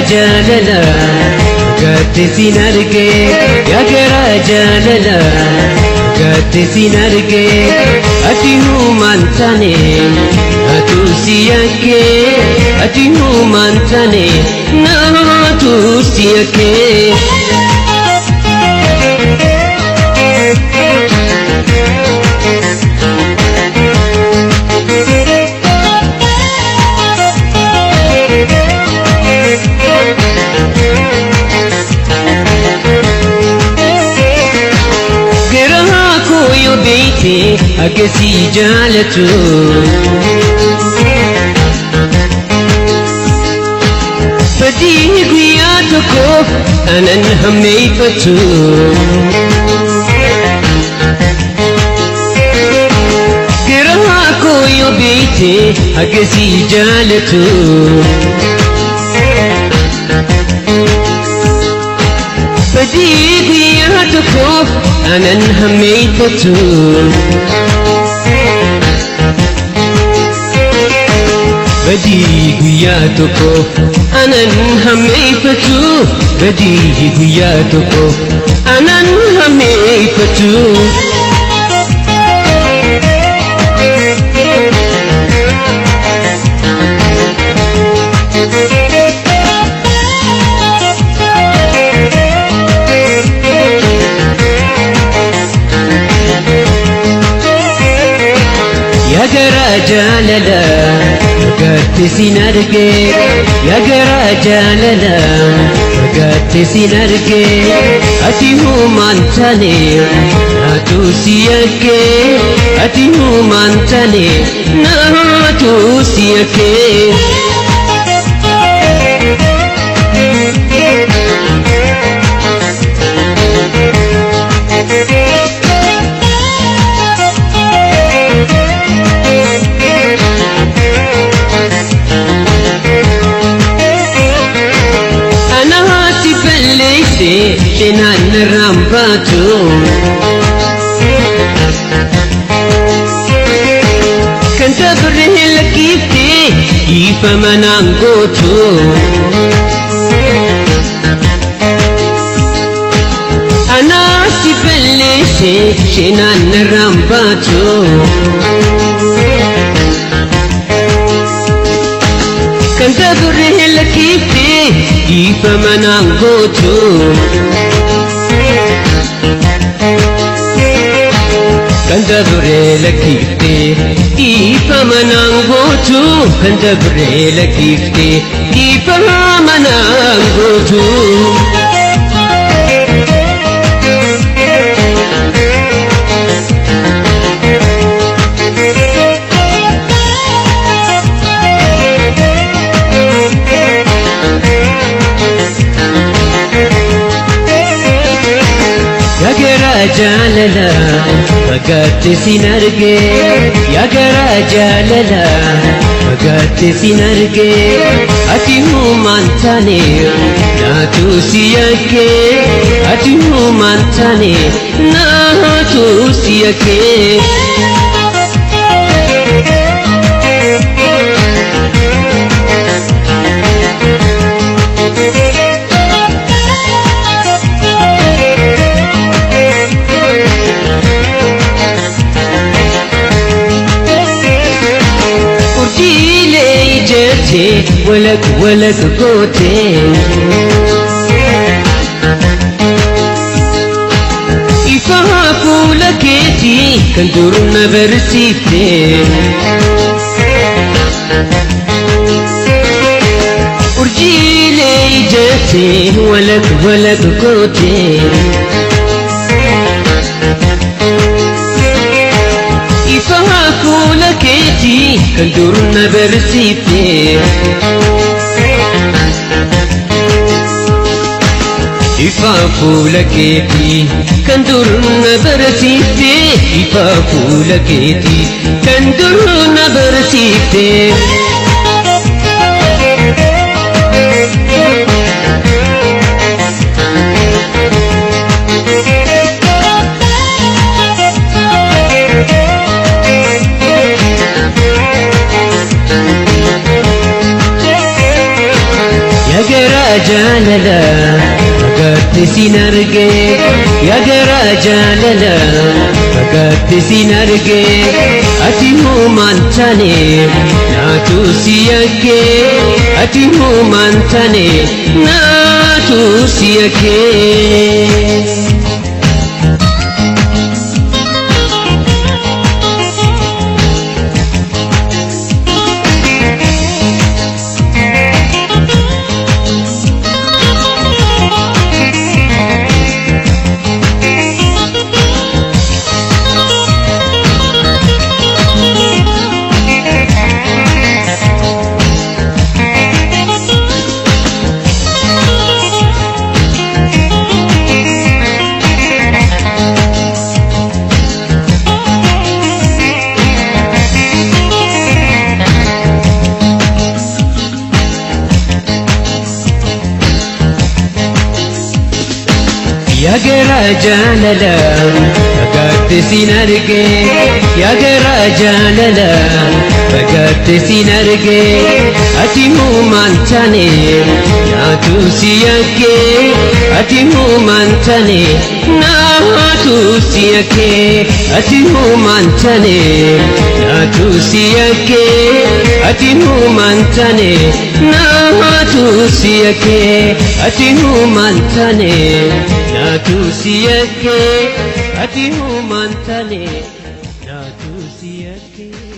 Jaalala gaatti sin argee, yaa garaa jaalala gaatti sin argee, ati humaan taane naatu si yakkee, ati humaan taane naatu si yakkee. Beekte akkasii jaalatu, badii guyyaa tokkoof anan hammeeffatu. Garaa koo yoo beekte akkasii jaalatu, badii guyyaa tokkoof anan hammeeffatu. Badii guyyaa tokkoof anan hammeeffatu. Badii guyyaa tokkoof anan hammeeffatu. Yaa garaa jaalala gaatti sin argee, yaa garaa jaalala gaatti sin argee, ati humaan taane naatu si yakkee, ati humaan taane naatu si yakkee. Anaati balleesse seenaan irraan baatu. Kan dabaree lakkiftee dhiifama naan gootu. Anaati balleesse seenaan irraan baatu. Kan dabaree lakkiftee dhiifama naan gootu. Kan dabaree lakkiftee dhiifama naan gootu. Kan dabaree lakkiftee dhiifama naan gootu. Yaa garaa jaalala fagaatti sin argee, yaa garaa jaalala fagaatti sin argee, ati humaan taane naatu si yakkee, ati humaan taane naatu si yakkee. Urjiilee ijjatee walak walak gootee. Ifa fuula keetii kan dur na barsiiftee. Urjiilee ijjatee walak walak gootee. Ifa fuula keetii kan dur na barsiiftee. Ifa fuula keetii kan dur na barsiiftee. Ifa fuula keetii kan dur na barsiiftee. Yaa garaa Garaa jaalala fagaatti sin arge, yaa garaa jaalala fagaatti sin arge, ati humaan taane naatu si yakke, ati humaan taane naatu si yakke. Yaa garaa jaalala fagaatti sin arge, yaa garaa jaalala fagaatti sin arge, ati humaan taane naatu si yakke, ati humaan taane naatu si yakke, ati humaan taane naatu si yakke, ati humaan taane naatu si yakke, ati humaan taane naatu si yakke, ati humaan taane naatu si yakke.